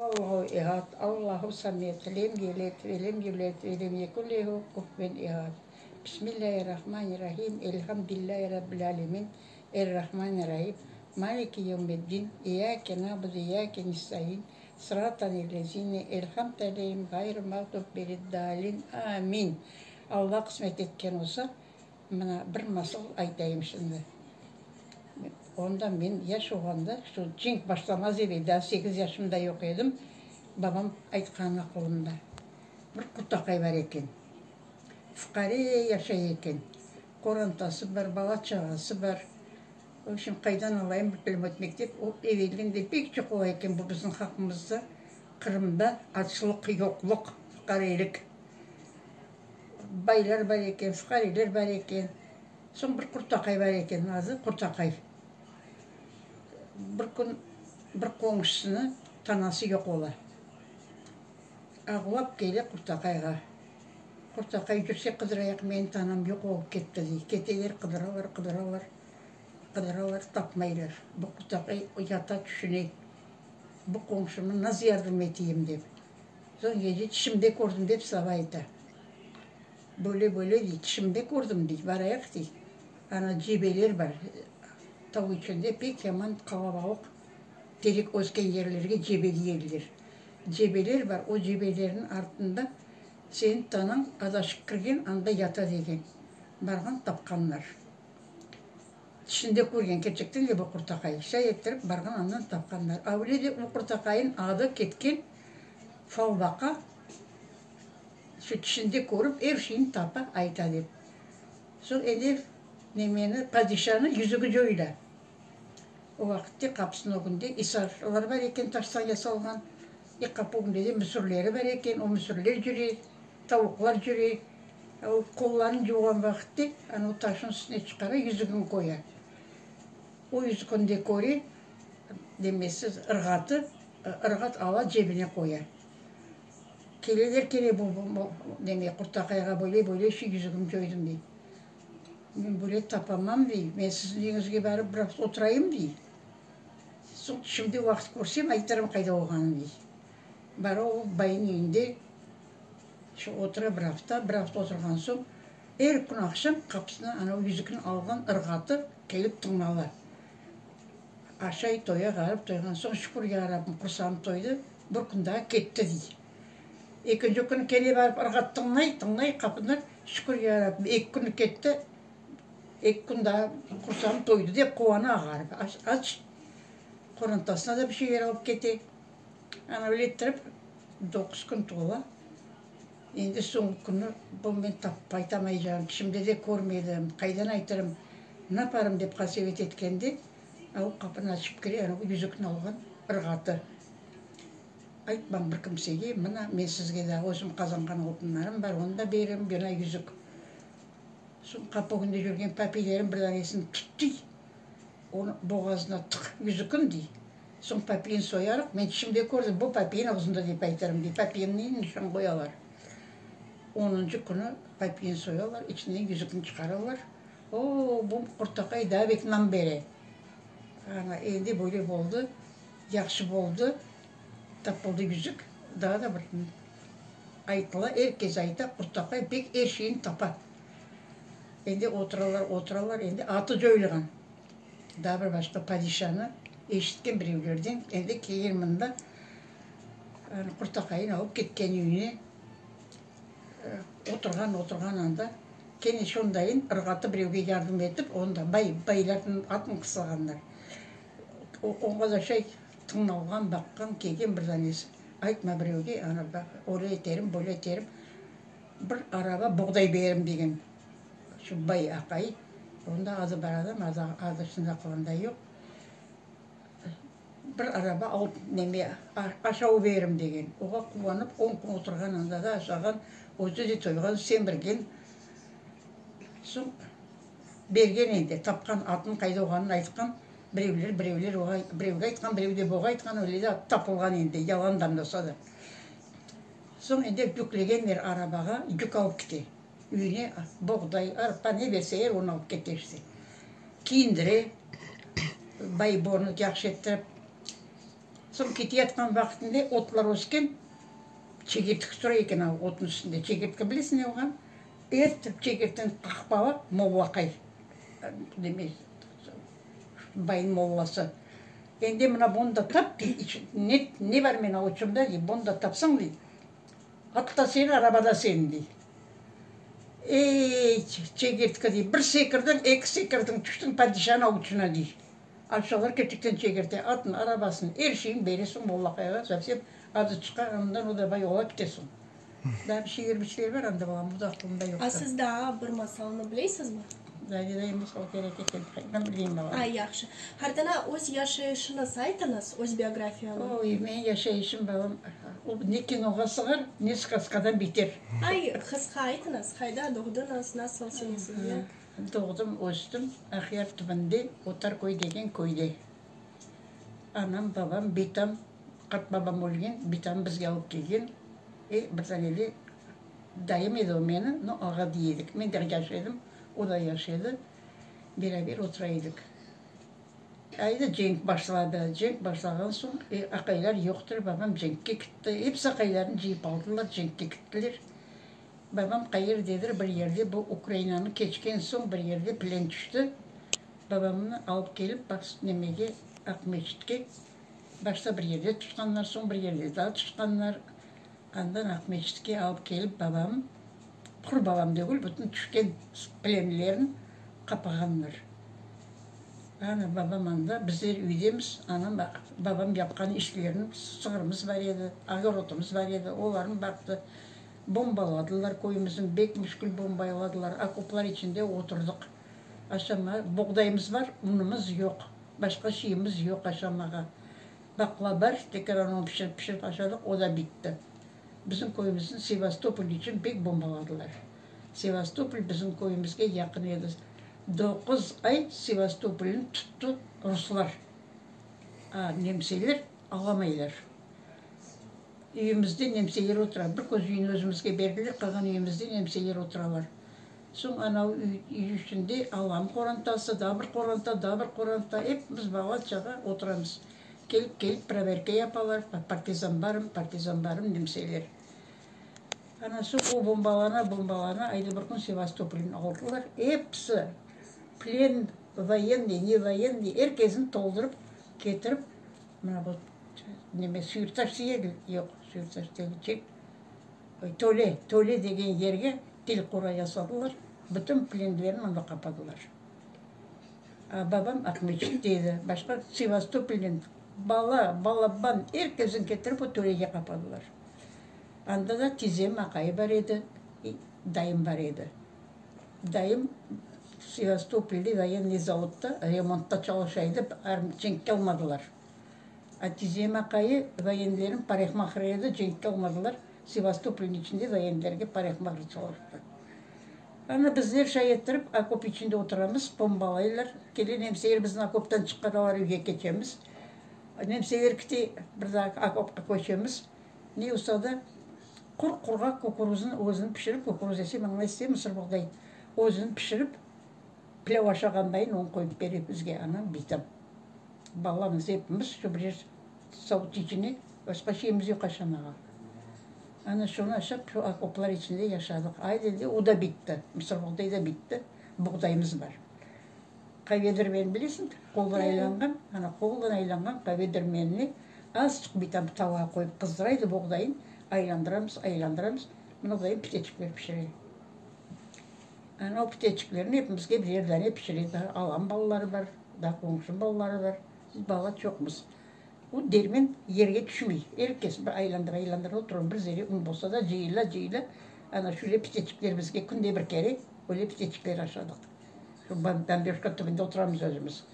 Huvallahu ehad, Allahu samed, lem yeled ve lem yuled ve lem yekun lehu kufuven ehad. Bismillahirrahmanirrahim, Elhamdülillahi Rabbil alemin, Errahmanirrahim, Maliki yevmiddin, İyyake na'budu ve iyyake nestaîn, Sıratal-lezine elhamte aleyhim ğayrı mağdubi veleddâlin. Amin. Alla qısmet etken olsa, mına bir masal aytayım şimdi. Onda men yaş olğanda, şu cenk başlamaz evel, daa sekiz yaşımda yoq edim, babam aytqanı aqılımda. Bir qurtaqay bar eken. Fuqare yaşay eken. Qorantası bar, bala-çağası bar. V obşem, qaydan alayım bir tilem ötmek dep, o evelden de pek çoq ola eken bu bizim halqımızda, Qırımda açlıq, yoqluq, fuqarelik. Baylar bar eken, fuqareler bar eken. Soñ bir qurtaqay bar eken, adı Qurtaqay. Bir kün bir qoñşusını tanası yoq ola. Ağlap kele Qurtaqayğa. Qurtaqay cürse qıdırayıq, menim tanam yoq olıp ketti, dey. Keteler, qıdıralar, qıdıralar, qıdıralar, tapmaylar. Bu Qurtaqay yata, tüşüne, bu qoñşuma nasıl yardım eteyim, dep. Soñ gece tüşümde kördim, dep saba ayta. Böyle, böyle, dey, tüşümde kördim, dey, barayıq, dey. Ana cebeler bar, tav içinde pek yaman qalabalıq terek ösken yerlerge cebe deyerler. Cebeler bar, o cebelerniñ artında seniñ tanañ adaşıp kirgen, anda yata degen. Barğan, tapqanlar. Tüşünde körgen, kerçekten de bu qurtaqay. Şay ettirip, barğan, andan tapqanlar. A öyle de o qurtaqayıñ adı ketken Falbaqa, şu tüşünde körip, er şeyni tapa, ayta dep. Soñ endi nemeni, padişanıñ yüzügi coyula. O vaqıtte qapısınıñ ögünde isarlar bar eken, taştan yasalğan. E qapı ögünde de müsürleri bar eken, o müsürler cüre, tavuqlar cüre. O qollarını cuvğan vaqıtte, ana o taşnıñ üstüne çıqara, yüzügini qoya. O yüzükni de köre, demesi, ırğatı, ırğat ala, cebine qoya. Keleler kene bu, deme, Qurtaqayğa böyle, böyle şu yüzügimni coydım, dey. Men böyle tapamam, dey, men siziñ üyüñizge barıp biraz oturayım, dey. Soñ tüşümde vaqıt körsem, aytarım qayda olğanını, dey. Bara o bayıñ üyünde şu otura bir afta, bir afta oturğan soñ, er kün aqşam qapısına ana o yüzükni alğan ırğatı kelip tıñlala. Aşay, toya, ğarip toyğan soñ, şükür, ya Rabbim, qursağım toydı, bir kün daa ketti, dey. Ekinci künü kene barıp ırğat tıñlay, tıñlay qapını, şükür, ya Rabbim, eki künü ketti, eki kün daa qursağım toydı, dep quvana ğarip, aç, qorantasına da bir şeyler alıp kete. Ana öyle ettirip, doquz kün tola. Endi soñki künü bu men tapıp aytamaycağım, tüşümde de körmedim, qaydan aytırım, naparım dep qasevet etkende, a o qapını açıp kire, ana o yüzükni alğan ırğatı. Aytmañ bir kimsege, mına, men sizge daa özüm qazanğan altınlarım bar, onı da berem, mına yüzük. Soñ qapı ögünde yürgen papiylerin bir danesini tuttı, onı boğazına tıq yüzükni, dey. Soñ papiyni soyarıq, men tüşümde kördim, bu papiyin ağzında dep aytarım, dey. Papiyimni nişan qoyalar. Onıncı künü papiyni soyalar, içinden yüzükni çıqaralar. O, bu qurtaqay daa bek nam bere. Ana, endi böyle boldı, yahşı boldı. Tapıldı yüzük, daa da bir aytıla, er kes ayta, Qurtaqay pek er şeyni tapa. Endi oturalar, oturalar, endi atı coyulğan. Daa bir başqa padişanı eşitken birevlerden, endi kelgen mında, Qurtaqayını alıp ketken üyüne. Oturğan, oturğan anda, kene şondayın ırğatı birevge yardım etip, onı da bay, baylarnıñ atın qıslağanlar. Oña da şay Tıñlağan, baqqan, kelgen bir danesi, Aytma birevge, ana baq, öyle eterim, böyle eterim, bir araba boğday bererim degen şu bay aqay, onda adı bar adam, adı, adı şimdi aqılımda yoq, bir araba alıp neme, aşav bererim degen. Oğa quvanıp, on kün oturğan anda da aşağan, özü de toyğan, semirgen. Soñ bergen endi, tapqan atnıñ qayda olğanını aytqan. Birevler, birevler oğa, birevge aytqan, birev de buğa aytqan, öyle de at tapılğan endi, yalandan olsa da. Soñ endi yüklegenler arabağa, yük alıp kete. Üyüne boğday, arpa ne berseler, onı alıp kete işte. Kiyindire, bay bornı yahşı ettirip. Soñ keteyatqan vaqtında otlar ösken, çegertki tura eken a otnıñ üstünde. Çegertki bilesiñ ne olğan? Ertip çegertkini qaqıp ala mollaqay, demek, baynıñ mollası. Endi mına bunı da tap, dey, ne, ne bar menim avuçımda, dey, bunı da tapsañ, dey, at da seniñ, araba da seniñ, dey. Ey, çegertki, dey, bir sekirdiñ, eki sekirdiñ, tüştiñ padişanıñ avuçına, dey. Aşalar kerçekten çegirte, atın, arabasın, er şeyin beresiñ mollaqayğa, sovsem adı çıqa, andan o da bay ola ketesiñ. Daa bir şeyler, bir şeyler bar anda, balam, bu da aqlımda yoq. A siz daa bir masalnı bilesizmi? Daa ne masal kerek eken, qaydan bileyim, balam. A, yahşı. Qartana, öz yaşayışıñız aytıñız, öz biografiyanı. Oy, menim yaşayışım, balam, o ne kinoğa sığar, ne skazkadan beter. Ay, qısqa aytıñız, qayda doğdıñız, nasıl senesinde? Doğdım, östüm Aqyar tübünde, Otarköy degen köyde. Anam, babam, bitam, qartbabam ölgen, bitam bizge alıp kelgen. E, bir dane de dayım edi o meni, no, ağa dey edik. Men de yaş edim, o da yaş edi. Beraber otura edik. Ayda cenk başladı. Cenk başlağan soñ, e, aqaylar yoqtır, babam cenkke kitti. Episi aqaylarnı cıyıp aldılar, cenkke kittiler. Babam qayerdedir bir yerde bu Ukrainanı keçken soñ bir yerde plen tüşti. Babamnı alıp kelip bas nemege Aqmeçitke başta bir yerde tutqanlar, soñ bir yerde daa tutqanlar. Andan Aqmeçitke alıp kelip babam, qur babam degil, bütün tüşken plenlerin qapağanlar. Ana babam anda, bizler üydemiz, anam babam yapqan işlerini, sığırımız bar edi, ogorodımız bar edi, olarnı baqtı. Bombaladılar köyümizni, bek müşkül bombayladılar, okoplar içinde oturdıq. Aşama, boğdayımız bar, unımız yoq, başqa şeyimiz yoq aşamağa. Baqla bar, tekrar onı pişirip pişirip aşadıq, o da bitti. Bizim köyümizni Sevastopol içün bek bombaladılar. Sevastopol bizim köyümizge yaqın edi. Doquz ay Sevastopolnı tuttı ruslar, a nemseler alamaylar. Üyümizde nemseler otura. Bir köz üyni özümizge berdiler, qalğan üyümizde nemseler oturalar. Soñ anavı üy, üy üstünde alam qorantası, daa bir qoranta, daa bir qoranta, epimiz bala-çağa oturamız. Kelip, kelip proverka yapalar, partizan barmı, partizan barmı nemseler. Ana soñ o bombalana, bombalana, ayda bir kün Sevastopolnı aldılar. Episi plen, voyennıy, ne voyennıy, er kesni toldurıp ketirip, mına bu Neme, Suyurtaş degil, yoq, Suyurtaş degil, çek, Töle, Töle degen yerge tel qora yasadılar, bütün plenlerni anda qapadılar. A babam Aqmeçitte edi, başqa Sevastopolden bala, balaban, er kesni ketirip o Tölege qapadılar. Anda da tizem, aqayı bar edi, dayım bar edi. Dayım Sevastopolde voyennıy zavodda remontta çalışa edi, cenkke almadılar. A tizem aqayı voyenlerniñ parehmahırı edi, cenkke almadılar, Sevastopolniñ içinde voyenlerge parehmahır çalıştı. Ana bizler şay ettirip okop içinde oturamız, bombalaylar, kele nemseler bizni okoptan çıqaralar, üyge keçemiz. Nemseler kite, bir daa okopqa köçemiz. Ne olsa da, qur-qurğaq kukuruznı özüni pişirip, kukuruz dese, maña ise mısırboğday, özüni pişirip, pilâv aşağandayın onı qoyıp bere bizge anam, bitam. Balamız epimiz şu birer savut içine, başqa şeyimiz yoq aşamağa. Ana şunı aşap, şu okoplar içinde yaşadıq. Aydı, o da bitti, mısırboğday da bitti, buğdayımız bar. Qave dirmeni bilesiñ, qoldan aylanğan, ana qoldan aylanğan qave dirmenini azçıq bitam tavağa qoyıp qızdıraydı boğdayın, aylandıramız, aylandıramız, mına dayım piteçikler pişire. Ana o piteçiklerni epimizge birer dane pişire, daa alam balaları bar, daa qoñşum balaları bar, biz bala çoqmız. O dermen yerge tüşmey, er kes bir aylandıra, aylandıra otura, bir zere un bolsa da cıyıla, cıyıla, ana şöyle piteçikler bizge künde bir kere öyle piteçikler aşadıq. Şu bamberşka tübünde oturamız özümiz.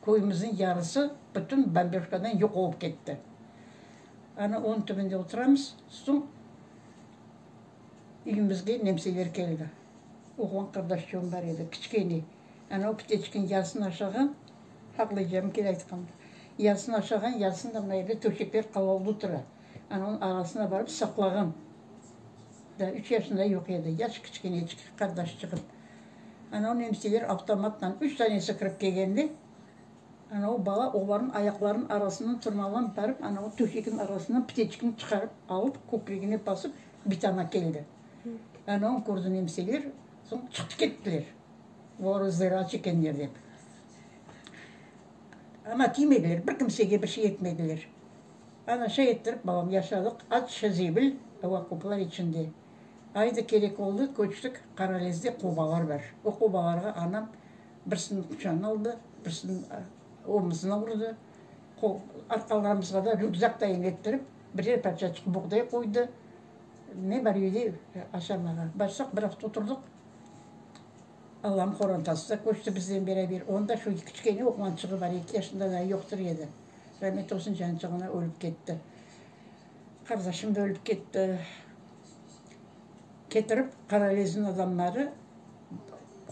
Köyümizniñ yarısı bütün bamberşkadan yoq olıp ketti. Ana onıñ tübünde oturamız, soñ üyümizge nemseler keldi. Oğlan qardaşçığım bar edi, kiçkene. Ana o piteçikniñ yarısını aşağan, haqlaycağım kele aytqanda, yarısını aşağan, yarısını da mına yerde töşekler qalavlı tura. Ana onıñ arasına barıp saqlağan. Daa üç yaşında yoq edi, yaş kiçkeneçik qardaşçığım. Ana o nemseler avtomattan üç tanesi kirip kelgende. Ana o bala olarnıñ ayaqlarınıñ arasından tırmalap barıp, ana o töşekniñ arasından piteçikni çıqarıp alıp, kökregine basıp, bitama keldi. Ana onı kördi nemseler, soñ çıqtı kettiler. Olar özleri aç ekenler dep. Amma tiymediler, bir kimsege bir şey etmediler. Ana şay ettirip, balam, yaşadıq, aç, zebil, okoplar içinde. Aydı kerek oldı, köçtik, Qaralezde qobalar bar. O qobalarğa anam birisiniñ quçağına aldı, birisiniñ omuzına urdı. Arqalarımızğa da rükzak tayin ettirip, birer parçaçıq buğday qoydı. Ne bar üyde aşamağa. Barsaq, bir afta oturdıq. Allanıñ qorantası da köçti bizden beraber. Onıñ da şu kiçkene oğlançığı bar, eki yaşında daa yoqtır edi. Ramet olsun, cançığına ölip ketti. Qardaşım da ölip ketti. Ketirip Qaralezniñ adamları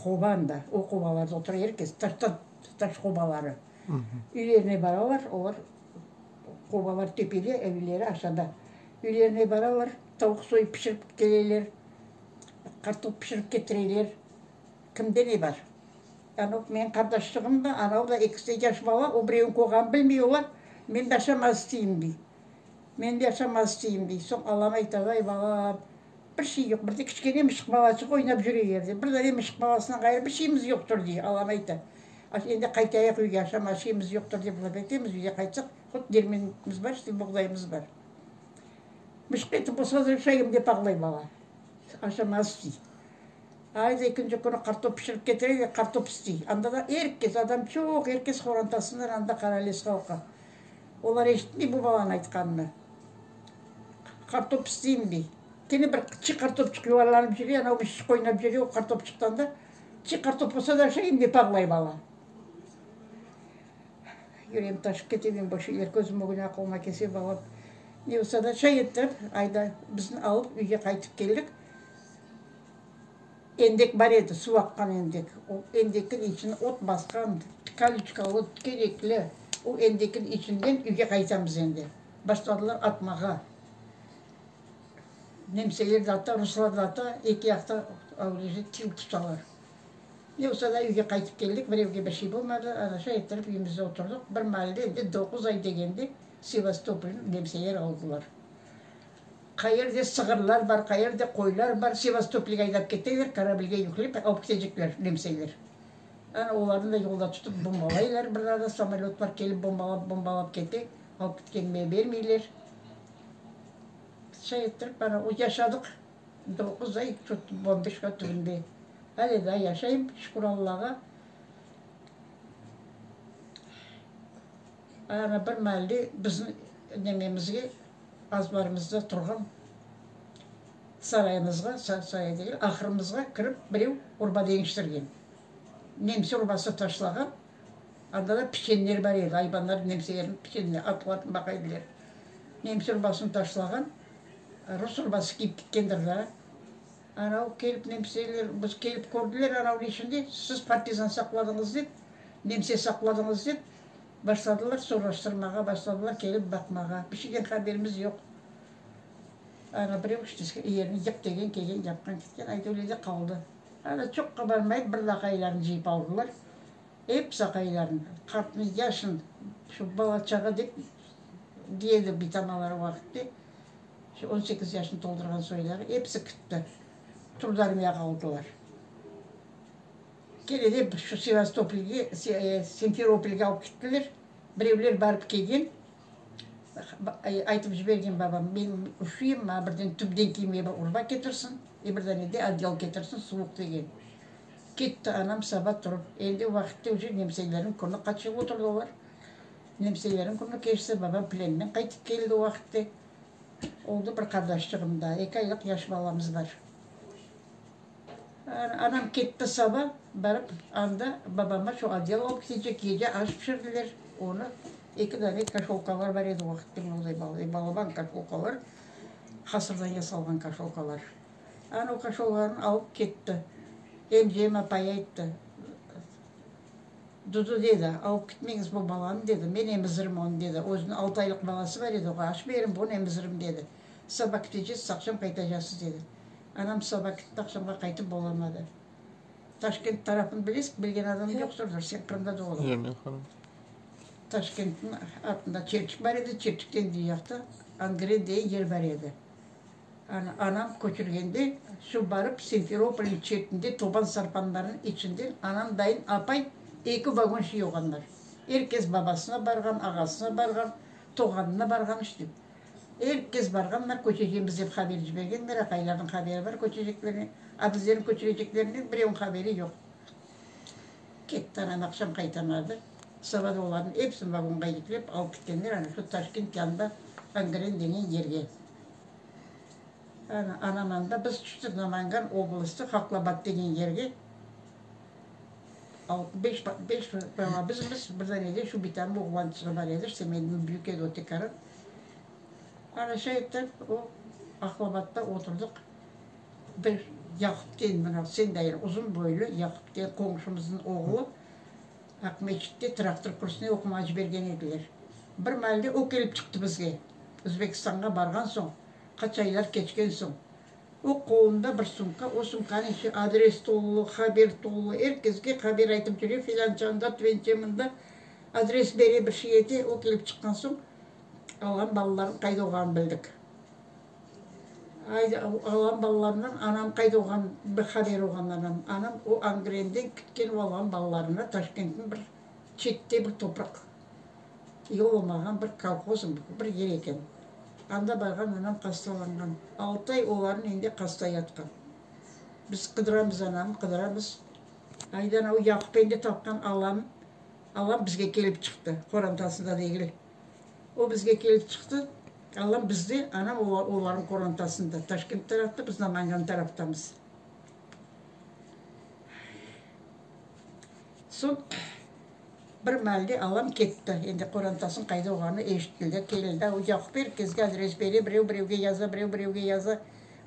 qoba anda, o qobalarda otura er kes, taştan, taş qobaları. Üylerine baralar, olar qobalar tepede, evleri aşağıda. Üylerine baralar, tavuq soyıp pişirip keleler, qartop pişirip ketireler. Kimde ne bar? Anov menim qardaşçığım da, anavı da ekisi de yaş bala, o birevniñ qoğanını bilmey olar, men de aşamaz isteyim, dey. Men de aşamaz isteyim, dey. Soñ alam ayta, Vay, balam, bir şey yoq, bir de kiçkene mışıq balaçıq oynap yüre yerde, bir dane mışıq balasından ğayrı bir şeyimiz yoqtır, dey. Alam ayta, Endi qaytayıq üyge, aşamaz şeyimiz yoqtır, dep laf etemiz, üyge qaytsaq, hot dermenimiz bar, işte buğdayımız bar. Mışıq eti bolsa da aşayım, dep ağlay bala. Aşamaz istey. Ayda ekinci künü qartop pişirip ketire de qartop istey. Anda da er kes, adam çoq, er kes qorantasından anda Qaralez halqı. Olar eşitmey bu balanıñ aytqanını. Qartop isteyim, dey. Kene bir çiy qartopçıq yuvarlanıp yüre, anavı mışıq oynap yüre o qartopçıqtan da. Çiy qartop bolsa da aşayım, dep ağlay bala. Yüreğim taşıp kete, men bu şeyler közüm ögüne aqılıma kelse, balam ne olsa da şay ettirip, ayda bizni alıp üyge qaytıp keldik. Endek bar edi, suv aqqan endek. O endekniñ içini ot basqan, kolüçkalı, kerekli. O endekniñ içinden üyge qaytamız endi. Başladılar atmağa. Nemseler de ata, ruslar da ata, eki yaqta til tutalar. Ne olsa da üyge qaytıp keldik, birevge bir şey bolmadı. Ana şay ettirip üyümizde oturdıq. Bir maalde endi doquz ay degende Sevastopolnı nemseler aldılar. Qayerde sığırlar bar, qayerde qoylar bar, Sevastopolge aydap keteler, korablge yüklep alıp ketecekler nemseler. Ana olarnı da yolda tutıp bombalaylar, bir arada samolötlar kelip bombalap, bombalap kete, alıp ketkenine bermeyler. Şay ettirip ana o yaşadıq doquz ay şu bombişka tübünde. Ale daa yaşayım, şükür Allağa. Ana bir maalde bizni nememizge Azbarımızda turğan sarayımızğa, saray degil, ahırımızğa kirip birev urba deñiştirgen. Nemse urbası taşlağan, anda da piçenler bar edi, ayvanlar nemselerniñ piçenine, atlarını baqa ediler. Nemse urbasını taşlağan, rus urbası kiyip ketkendir daa. Anav kelip nemseler, biz kelip kördiler anavnıñ içinde, siz partizan saqladıñız dep, nemse saqladıñız dep, Başladılar soraştırmağa, başladılar kelip baqmağa. Bir şeyden haberimiz yoq. Ana birev işte yerini yıq degen, kelgen, yapqan, ketken, ayda öyle de qaldı. Ana çoqqa barmayıp bir laqaylarnı cıyıp aldılar. Episi aqaylarnı, qartnı, yaşın, şu bala-çağa dep deydi bitamalar o vaqıtte. Şu on sekiz yaşını toldurğan soyları episi kitti. Trudarmiyağa aldılar. Kene de şu Sevastopolge, Simferopolge alıp kettiler. Birevler barıp kelgen, aytıp jibergen babam, men üşüyim, maña birden tübden kiyme bir urba ketirsin, e bir dane de odeyal ketirsin, suvuq degen. Ketti anam saba turıp, endi o vaqıtte uje nemselerniñ künü qaçıp oturdı olar. Nemselerniñ künü keçti, babam plenden qaytıp keldi o vaqıtte. Oldı bir qardaşçığım daa, eki aylıq yaş balamız bar. Anam ketti saba, barıp anda babama şu odeyal alıp ketecek, gece aş pişirdiler, onı eki dane kaşolkalar bar edi o vaqıtta, onday balaban kaşolkalar, hasırdan yasalğan kaşolkalar. Ana o kaşolkalarnı alıp ketti. Emcem apay ayttı, Dudu dedi, alıp ketmeñiz bu balanı dedi, men emizirim onı dedi, özüniñ altı aylıq balası bar edi, oğa aş berim, bunı emizirim dedi. Saba ketecesiz, aqşam qaytacasız dedi. Anam saba ketti, aqşamğa qaytıp bolamadı. Taşkent tarafını bilesiz, bilgen adam yoqtırdır, sen Qırımda doğdıñ. Yoq, men Qırımda. Taşkentniñ artında Çirçik bar edi, Çirçikten duyaqta Angren degen yer bar edi. Ana, anam köçürgende, şu barıp Simferopolniñ çetinde toban sarpanlarnıñ içinden anam dayın apay eki vagon şey olğanlar. Er kes babasına barğan, ağasına barğan, toğanına barğan işte. Er kes barğanlar, köçecemiz dep haber cibergenler, aqaylarnıñ haberi bar köçeceklerine, a bizlerniñ köçüreceklerinden birevniñ haberi yoq. Ketti anam, aqşam qaytamadı. Saba da olarnıñ episini vagonğa yüklep alıp ketkenler ana şu Taşkent yanında Angren degen yerge. Ana, anam anda, biz tüştik Namangan oblastı Haqlabad degen yerge. Beş, beş bala bizmiz, bir dane de şu bitamnıñ oğlançığı bar edi, işte menden büyük edi o tekaran. Ana şay ettirip o Aqlabadda oturdıq. Bir Yaqup den, mına sen dayın uzun boylu Yaqup den qoñşumıznıñ oğlu Aqmeçitte traktor kursuna oqumağa cibergen ediler. Bir maalde o kelip çıqtı bizge, Özbekistanğa barğan soñ, qaç aylar keçken soñ. O qolunda bir sumka, o sumkanıñ içi adres tolu, haber tolu, er kesge haber aytıp yüre, filânca anda, tüvence mında, adres bere, bir şey ete. O kelip çıqqan soñ, alğan balalarnıñ qayda olğanını bildik. Alğan balalarından anam qayda olğanını bir haber olğan anam. Anam o Angrenden kitken o alğan balalarına Taşkentniñ bir çette bir topraq yol olmağan bir kolhoz bir yer eken. Anda barğan anam hastalanğan. Altı ay olarnıñ evinde hasta yatqan. Biz qıdıramız anamnı, qıdıramız. Aydan o Yaqup endi tapqan alam, alam bizge kelip çıqtı. Qorantasında degil. O bizge kelip çıqtı. Alam bizde, anam olarnıñ qorantasında. Taşkent tarafta, biz Namangan taraftamız. Soñ bir maalde alam ketti. Endi qorantasınıñ qayda olğanını eşittiler, keldi. O Yaqup er kesge adres bere, birev birevge yaza, birev birevge yaza.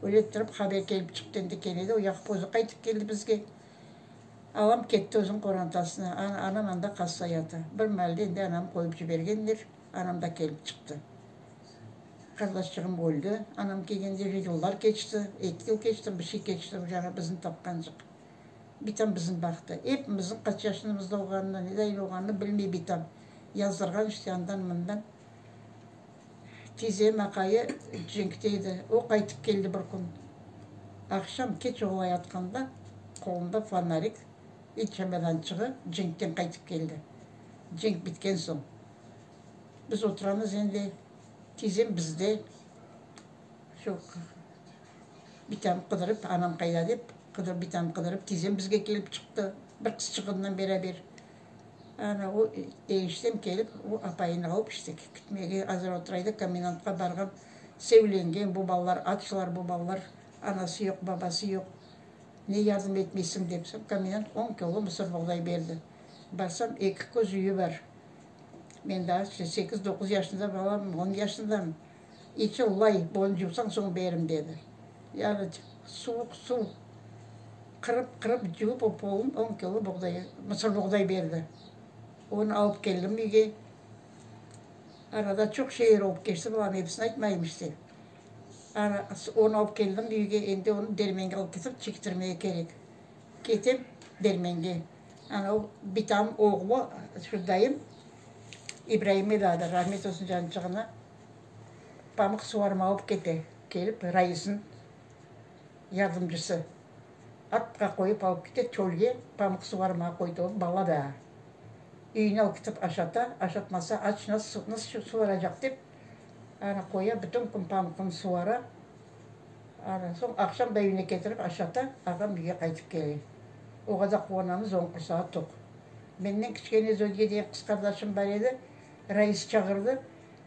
Öyle ettirip haber kelip çıqtı endi keledi. O Yaqup özü qaytıp keldi bizge. Alam ketti özüniñ qorantasına. Anam anda hasta yata. Bir maalde endi anamnı qoyıp cibergenler. Anam da kelip çıqtı. Qardaşçığım öldi. Anam kelgende yıllar keçti, eki yıl keçti, bir şey keçti, yani bizni tapqancıq. Bitam bizni baqtı. Epimizniñ qaç yaşınımızda olğanını, ne dayın olğanını bilmey bitam. Yazdırğan işte andan-mından. Tizem aqayı cenkte edi. O qaytıp keldi bir kün. Aqşam keç olayatqanda qolunda fonarik i çemodançığı cenkten qaytıp keldi. Cenk bitken soñ. Biz oturamız endi, tizem bizde. Şu bitamı qıdırıp, anam qayda dep, qıdırıp, bitamı qıdırıp, tizem bizge kelip çıqtı, bir qızçığınnen beraber. Ana o eniştem kelip, o apayını alıp, işte, kitmege azır otura edi, komendantqa barğan, sevlengen, bu balalar açlar, bu balalar anası yoq, babası yoq, ne yardım etmeysiñ dep, soñ komendant on kilo mısır buğday berdi. Barsam, eki köz üyü bar. Men daa sekiz-doquz yaşında balamım, on yaşındam. İçi lay, bunı cuvsañ soñ berim, dedi. Yani suvuq suv qırıp-qırıp cuvıp o polun on kilo buğday, mısır buğday berdi. Onı alıp keldim üyge. Arada çoq şeyler olıp keçti, bularnıñ episini aytmayım işte. Ana, onı alıp keldim üyge, endi onı dermenge alıp ketip çektirmege kerek. Ketem dermenge. Ana o bitam oğlu, şu dayım, İbraim edi adı, rahmet olsun cançığına, pamıq suvarma alıp kete. Kelip raisniñ yardımcısı. Atqa qoyıp alıp kete çölge, pamıq suvarmağa qoydı. O bala daa. Üyüne alıp ketip aşata, aşatmasa aç nasıl suvaracaq dep, ana qoya, bütün kün pamıqnı suvara. Ana, soñ aqşam da evine ketirip aşata, ağam üyge qaytıp kele. Oğa da quvanamız, onıñ qursağı toq. Menden kiçkene Zodiye degen qız qardaşım bar edi, rais çağırdı,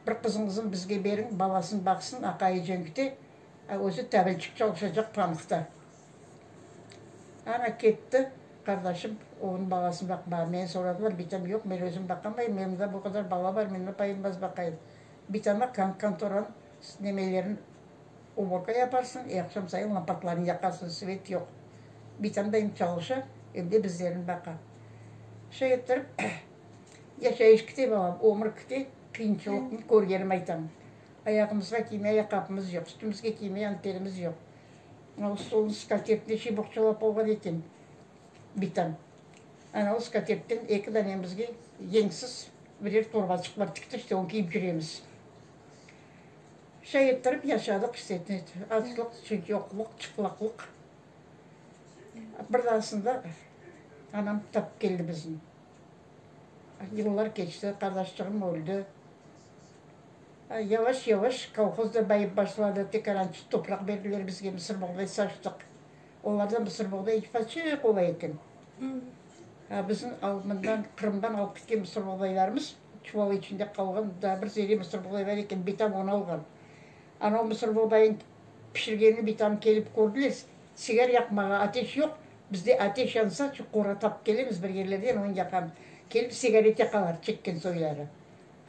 bir qızıñıznı bizge beriñ, balasını baqsın, aqayı cenkte, a özü tabilçik çalışacaq pamıqta. Ana, ketti, qardaşım onıñ balasını baqmağa. Meni soradılar, bitam yoq, men özüm baqamayım, mende bu qadar bala bar, men napayım baz baqayım. Bitama kontoranıñ nemelerini Uborka yaparsıñ, e aqşam sayın lampatlarnı yaqarsıñ, svet yoq. Bitam da em çalışa, em de bizlerni baqa. Şay ettirip, yaşayış kite, balam, ömür kite, qıyınçılıqnı körgenim aytam. Ayağımızğa kiyme ayaqqapımız yoq, üstümizge kiyme anterimiz yoq. Mına o stolnıñ skatertine şey boğçalap olğan eken bitam. Ana o skatertten eki danemizge yeñsiz. Birer torbaçıqlar tikti, işte, onı kiyip cüremiz. Şay ettirip yaşadıq, işte, açlıq, yoqluq, çıplaqlıq. Bir daasında anam tapıp keldi bizni. Yıllar keçti, qardaşçığım öldi. Yavaş-yavaş kolhoz da bayıp başladı, tekarançıq topraq berdiler bizge, mısırboğday saçtıq. Olarda mısırboğday paçıq ola eken. Bizim mından, Qırımdan alıp ketken mısırboğdaylarımız çuval içinde qalğan, daa bir zere mısırboğday bar eken, bitam onı alğan. Anav mısırboğdayın pişirgenini bitam kelip kördiler, sigar yaqmağa ateş yoq, bizde ateş yansa, şu qora tapıp kelemiz bir yerlerden, onı yaqamız. Kelip sigaret yaqalar, çekken soyları.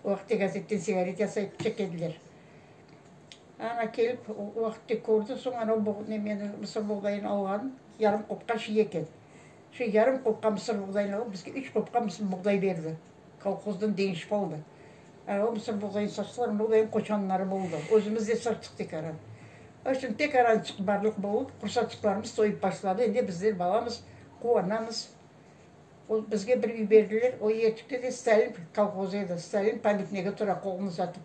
O vaqıtte gazetten sigaret yasayıp çekediler. Ana kelip o vaqıtte kördi, soñ ana bu nemeni, mısırboğdayını alğanın, yarım qopqa şiy eken. Şu yarım qopqa mısırboğdayını alıp, bizge üç qopqa mısırboğday berdi. Kolhozdan deñişip aldı. Ana o mısırboğdayını saçtılar, mınaday qoçanları boldı. Özümiz de saçtıq tekaran. O içün tekarançıq barlıq bolıp, qursaçıqlarımız toyıp başladı. Endi bizler balamız, quvanamız. O, bizge bir üy berdiler, o yerçikte de Stalin kolhozı edi, Stalin pamyatnigi tura, qolunı uzatıp.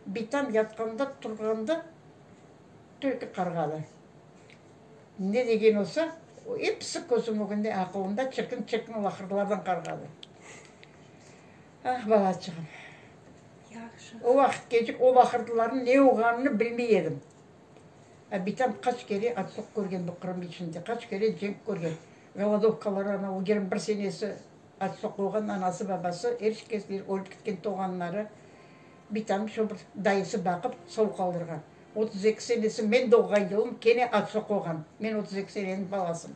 Bitam yatqanda, turğanda tülkü qarğadı. Ne degen olsa, o episi közüm ögünde, aqılımda çirkin-çirkin laqırdılardan qarğadı. Ah, balaçığım! Yahşı. O vaqıtkeçik o laqırdılarnıñ ne olğanını bilmey edim. A bitam qaç kere açlıq körgen bu Qırım içinde, qaç kere cenk körgen. Golodovkalar ana o 21 senesi açlıq olğan, anası, babası, er kesler ölip ketken toğanları. Bitam şo bir dayısı baqıp sov qaldırğan. 32 senesi men doğğan yılım kene açlıq olğan. Men 32 seneniñ balasım.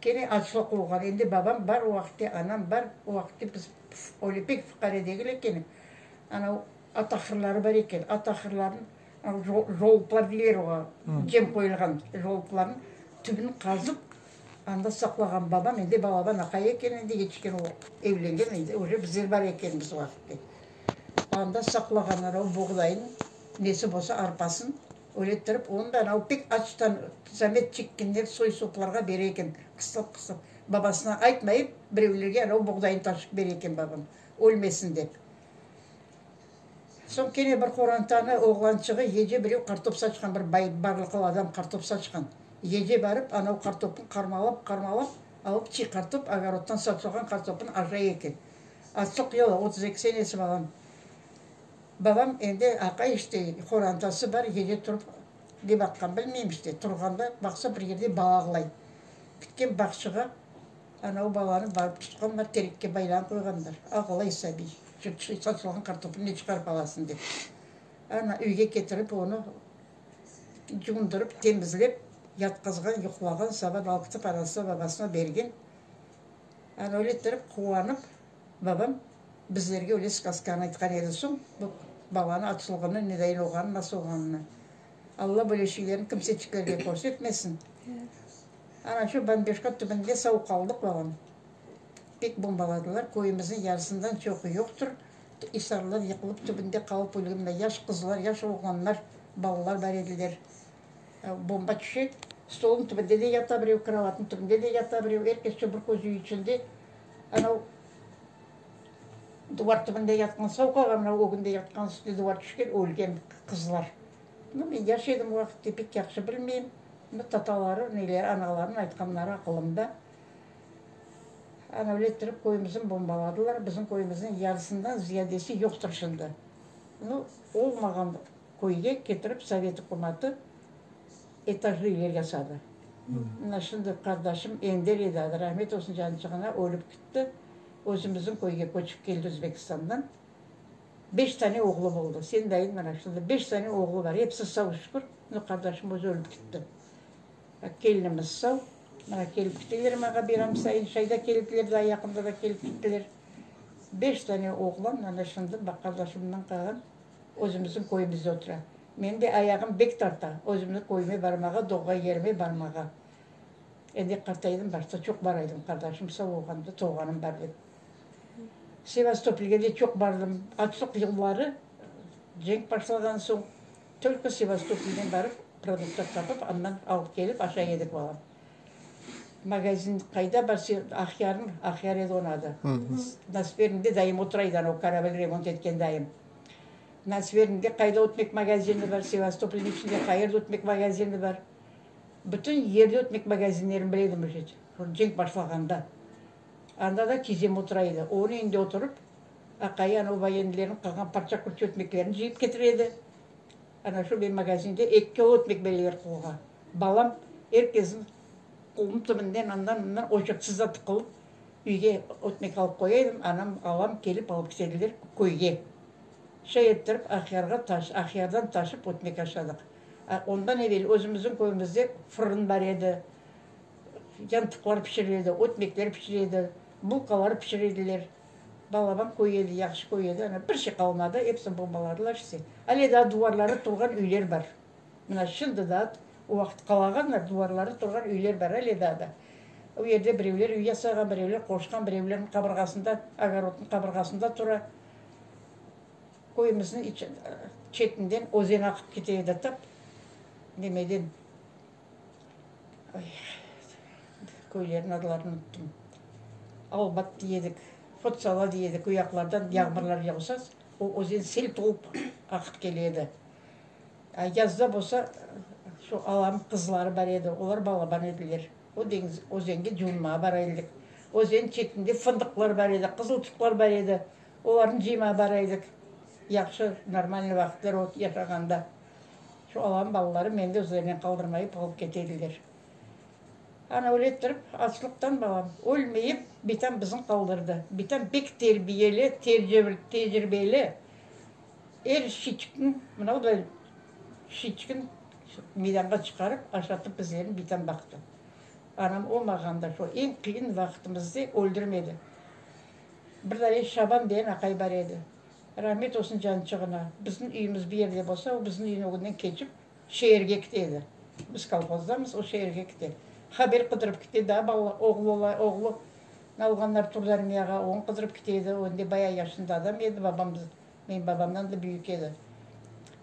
Kene açlıq olğan. Endi babam bar o vaqıtte, anam bar o vaqıtte biz öyle pek fuqare degil ekenik. Ana at ahırları bar eken. At ahırların Joluplar deyler oğa, cem qoyulğan joluplarnıñ tübün qazıp, anda saqlağan babam, endi balaban aqay eken, endi yetişken o, evlengen, endi uje bizler bar ekenmiz o vaqıtte. Anda saqlağanlar o boğdayın, nesi bolsa arpasın, öyle ettirip, onı da anavı pek açtan zamet çekkenler soy-soplarğa bere eken, qıslap-qıslap. Babasına aytmayıp, birevlerge anavı boğdayını taşıp bere eken babam, ölmesin dep. Soñ kene bir qorantanı oğlançığı gece birev qartop saçqan, bir bay, barlıqlı adam qartop saçqan. Gece barıp, anav qartopnı qarmalap, qarmalap, alıp çiy qartop, ogorodtan saçılğan qartopnı aşay eken. Açlıq yılı, 32 senesi balam. Babam endi aqay işte, qorantası bar, gece turıp ne baqqan bilmeyim işte, turğanda baqsa bir yerde bala ağlay. Ketken bağçığa, Ana o balanı barıp tutqanlar, terekke baylan qoyğanlar. Ağlay sabiy, saçılğan qartopnı ne çıqarıp alasıñ dep. Ana üyge ketirip onı cuvundırıp, temizlep, yatqızğan, yuqlağan, saba qalqıtıp anasına, babasına bergen. Ana öyle ettirip quvanıp, babam bizlerge öyle skazkanı aytqan edi. Soñ bu balanı açlığını, nedayin olğanını, nasıl olğanını. Alla böyle şeylerni kimseçiklerge körsetmesin. Ana şu bombeşka tübünde sav qaldıq, balam. Pek bombaladılar, köyümizniñ yarısından çoqu yoqtır. İsarlar yıqılıp tübünde qalıp ölgen mına yaş qızlar, yaş oğlanlar, balalar bar ediler. Bomba tüşe, stolnıñ tübünde de yata birev, krovatnıñ tübünde de yata birev, er kes şu bir köz üy içinde. Anav duvar tübünde yatqan sav qalğan, mına ögünde yatqan üstüne duvar tüşken, ölgen qızlar. Nu, men yaş edim o vaqıtte, pek yahşı bilmeyim. Nu, tataları, neleri, analarınıñ aytqanları aqılımda. Ana, öyle ettirip köyümizni bombaladılar. Bizim köyümizniñ yarısından ziyadesi yoqtır şimdi. Nu, olmağan köyge ketirip sovet ükümatı etajlı üyler yasadı. Mına şimdi qardaşım Ender edi adı, rahmet olsun cançığına, ölip kitti. Özümizniñ köyge köçip keldi Özbekistandan. Beş tane oğlu boldı. Sen dayıñ mına şunda beş tane oğlu bar. Episi sav, şükür. Mına qardaşım özü ölip kitti. Kelinimiz sav. Mına kelip kiteler mağa bayram sayın. Şayda keldiler, daa yaqında da kelip kittiler. Beş tane oğlan mına şimdi baq qardaşımdan qalğan özümizniñ köyümizde otura. Menim de ayağım bek tarta özümniñ köyüme barmağa, doğğan yerime barmağa. Endi qartaydım, başta çoq baraydım qardaşım sav olğanda, tuvğanım bar dep. Sevastopolge de çoq bardım. Açlıq yılları, cenk başlağan soñ, tolko Sevastopolden barıp, produktlar tapıp, andan alıp kelip aşay edik, balam. Magazin qayda bar, Aqyarnıñ, Aqyar edi onıñ adı. Nasvernde dayım otura edi, ana o korabl remont etken dayım. Nasvernde qayda ötmek magazini bar, Sevastopolniñ içinde qayerde ötmek magazini bar. Bütün yerde ötmek magazinlerini bile edim uje, cenk başlağanda. Anda da tizem otura edi. Onıñ evinde oturıp, aqayı ana o voyennilerniñ qalğan parça-qurça ötmeklerini cıyıp ketire edi. Ana şu men magazinde eki kilo ötmek bereler qolğa. Balam er kesniñ qolunıñ tübünden andan-mından oçurtsız da tıqılıp, üyge ötmek alıp qoya edim, anam, alam kelip alıp ketediler köyge. Şay ettirip Aqyarğa taş, Aqyardan taşıp ötmek aşadıq. Ondan evel özümizniñ köyümizde fırın bar edi, yantıqlar pişire edi, ötmekler pişire edi, bulkalar pişire ediler. Balaban köy edi, yahşı köy edi, ana bir şey qalmadı, episini bombaladılar işte. Ale daa duvarları turğan üyler bar. Mına şimdi daa o vaqıt qalağanlar, duvarları turğan üyler bar ale daa da. O yerde birevler üy yasağan, birevler qoşqan, birevlerniñ qabırğasında, ogorodnıñ qabırğasında tura. Köyümizniñ çetinden özen aqıp kete edi, tap nemeden, köylerniñ adlarını unuttım, Albat dey edik, Fotsala dey edik, o yaqlardan yağmurlar yağsa, o özen sel tolup aqıp kele edi. Yazda bolsa, şu alam qızları bar edi, olar balaban ediler. O deñiz, özenge cuvunmağa bara edik. Özen çetinde fındıqlar bar edi, qızılçıqlar bar edi. Olarnı cıymağa bara edik. Yahşı, normalnıy vaqıtlar o yaşağanda. Şu alam balaları meni de özlerinen qaldırmayıp alıp kete ediler. Ana öyle ettirip, açlıqtan balam ölmeyip, bitam bizni qaldırdı. Bitam pek terbiyeli, tecribeli. Er şiçikniñ, mına o da şiçikni meydanğa çıqarıp, aşatıp bizlerni bitam baqtı. Anam olmağanda şu eñ qıyın vaqıtımızda öldürmedi. Bir dane Şaban degen aqay bar edi. Rahmet olsun cançığına. Bizim üyümiz bir yerde bolsa, o bizim üyniñ ögünden keçip, şeerge kite edi. Biz kolhozdamız, o şeerge kite. Haber qıdırıp kite, daa bala, oğlu ola, oğlu alğanlar turdarmiyağa, onı qıdırıp kite edi. O endi bayağı yaşında adam edi, babam, menim babamdan da büyük edi.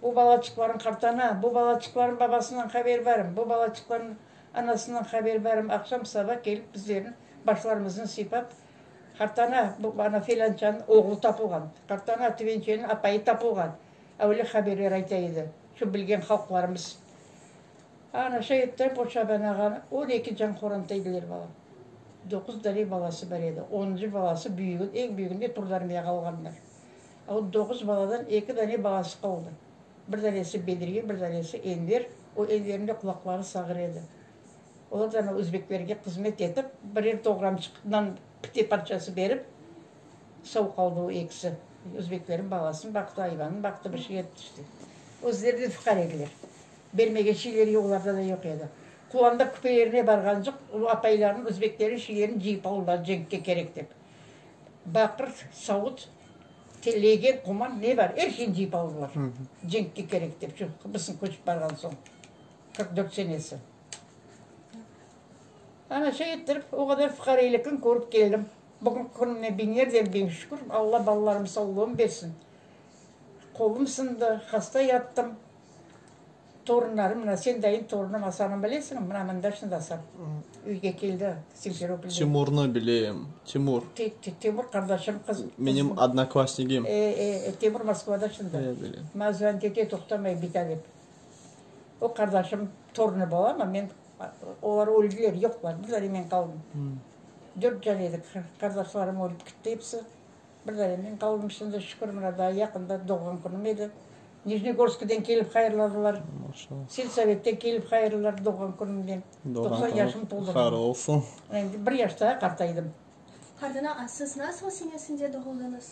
Bu balaçıqlarıñ qartana, bu balaçıqlarıñ babasından haber barmı, bu balaçıqlarıñ anasından haber barmı, aqşam-saba kelip bizlerniñ başlarımıznı sıypap, Qartana, bu ana felânçanıñ oğlu tapılğan, qartana, tüvençeniñ apayı tapılğan, öyle haberler ayta edi şu bilgen halqlarımız. Ana şay ettirip o Şaban ağanı on eki can qoranta ediler balam. Doquz dane balası bar edi. Onuncı balası büyügi, eñ büyügini de Turdarmiyağa alğanlar. O doquz baladan eki dane balası qaldı. Bir danesi Bedriye, bir danesi Enver. O Enverniñ de qulaqları sağır edi. Olar da ana özbeklerge hızmet etip, birer doğramçıqtan pite parçası berip, sav qaldı o ekisi. Özbeklerniñ balasını baqtı, ayvanını baqtı, bir şey etti işte. Özleri de fuqare ediler. Bermegen şeyleri yoq, olarda da yoq edi. Quvanda küpelerine barğancıq, o apaylarnıñ, özbeklerniñ şeylerini cıyıp aldılar cenkke kerek dep. Baqır, savut, legen, quman, ne bar, er şeyni cıyıp aldılar cenkke kerek dep, şu bizim köçip barğan soñ. 44 senesi. Ana şay ettirip, o qadar fuqarelikni körip keldim. Bugünki künüme biñlerden biñ şükür, Alla balalarım sağlığın bersin. Qolum sındı, hasta yattım. Torunlarım, mına sen dayın torunım Asan'ı bilesiñmi? Mına mında şimdi Asan. Üyge keldi Simferopolden. Timurnı bileyim, Timur. Timur qardaşım qız. Menim odnoklassnigim. E, e, Timur Moskvada şimdi. E, bilem. Maña zvonit ete, toqtamay bita dep. O qardaşım torunı bola, amma men, olar öldiler, yoqlar, bir dane men qaldım. Dört can edik, qardaşlarım ölip kitti episi, bir dane men qaldım şimdi, şükür, mına daa yaqında doğğan künüm edi. Nijnegorskiden kelip hayırladılar, selsovetten kelip hayırladılar doğğan künümden, 90 yaşım toldurdım. Hayırlı olsun. Endi bir yaş daa qartaydım. Qartana, a siz nasıl senesinde doğuldıñız?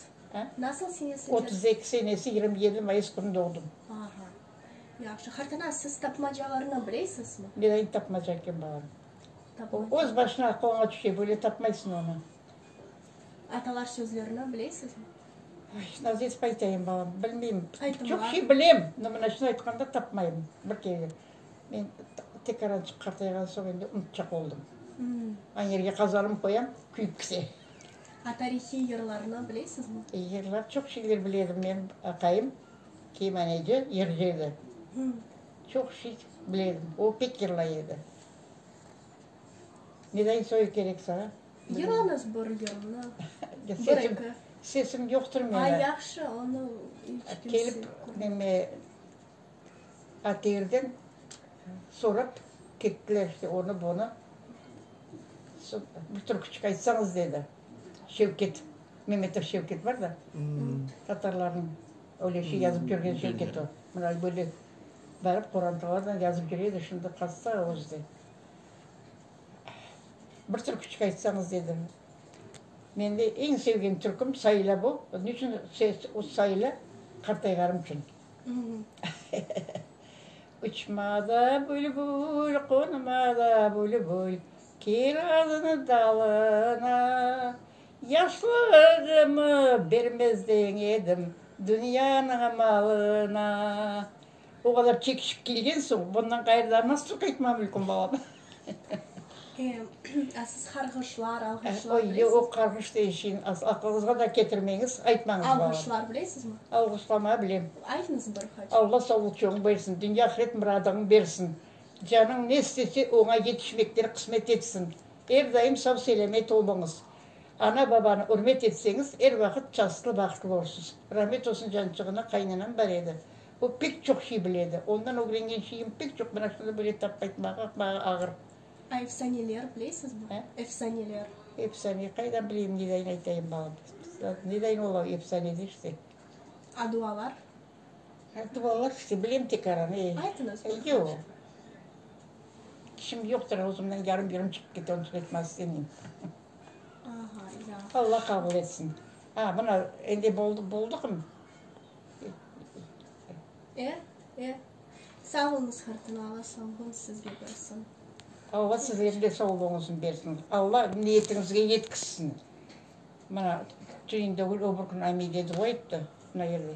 Nasıl senesinde? 32 senesi 27 mayıs künü doğdım. Aha. Yahşı. Qartana, siz tapmacalarnı bilesizmi? Men endi tapmaca eken balam. Tapmaca. Öz başına aqılıña tüşe, böyle tapmaysıñ onı. Atalar sözlerini bilesizmi? Ay, nasıl etip aytayım, balam, bilmeyim. Aytımlar. Çoq şey bilem, no mına şunı aytqanda tapmayım bir kere. Men tek arançıq qartayğan soñ endi unutacaq oldım. Angi yerge qazanım qoyam, küyüp kite. A tarihiy yırlarnı bilesizmi? Yırlar, çoq şeyler bile edim. Menim aqayım keymaneci, yırcı edi. Çoq şey bile edim. O pek yırlay edi. Neday soyu kerek saña? Yırlañız bir yırnı. Bir eki. Sesim yoqtır menim. A, yahşı, onı iç kimse. Kelip neme ATRden sorap kettiler, işte onı, bunı. Bir türküçik aytsañız, dedi. Şevket, Memetov Şevket bar da, tatarlarnıñ öyle şey yazıp yürgen Şevket o. Mına böyle barıp qorantalardan yazıp yüre edi, şimdi hasta özü de. Bir türküçik aytsañız, dedi. Mende eñ sevgen türküm Sayla bu. Niçün o Sayla? Qartayğarım içün. Uçma da bülbül, qonma da bülbül, Kirazıñ dalına. Yaşlığımı bermezden edim Dünyanıñ malına. O qadar çekişip kelgen soñ, bundan ğayrı daa nasıl qaytma mülküm, balam? E, a siz qarğışlar, alğışlar Oy, bilesizmi? o qarğış degen şeyni aqlıñızğa da ketirmeñiz, aytmañız, balam. Alğışlar bilesizmi? Alğışlamağa bilem. Aytıñız bir qaç. Alla savluqçoñ bersin, dünya-ahiret muradıñı bersin. Canıñ ne istese, oña yetişmekler qısmet etsin. Er daim sav-selâmet oluñız. Ana-babanı ürmet etseñiz, er vaqıt çastlı-bahtlı olursiz. Rahmet olsun cançığına, qaynanam bar edi. O pek çoq şey bile edi. Ondan ögrengen şeyim pek çoq, mına şunı böyle tapıp aytmağa maña ağır. A efsaneler bilesizmi? E? Efsaneler. Efsane, qaydan bileyim, nedayın aytayım, balam? Nedayın ola efsane de işte. A dualar? A dualar işte, bilem tek aranı. Aytıñız bir qaç. Yoq. Tişim yoqtır, ağzımdan yarım-yarım çıqıp kete, onıñ içün aytmaq istemeyim. Aha, ya. Alla qabul etsin. A, mına, endi boldı, boldıqmı? E, e. Sağ oluñız, qartana, Alla sağlığın sizge bersin. Alla sizlerge de sağlığıñıznı bersin. Alla niyetiñizge yetkizsin. Mına, tüyün degil, o bir kün Amide dua etti, mına yerde.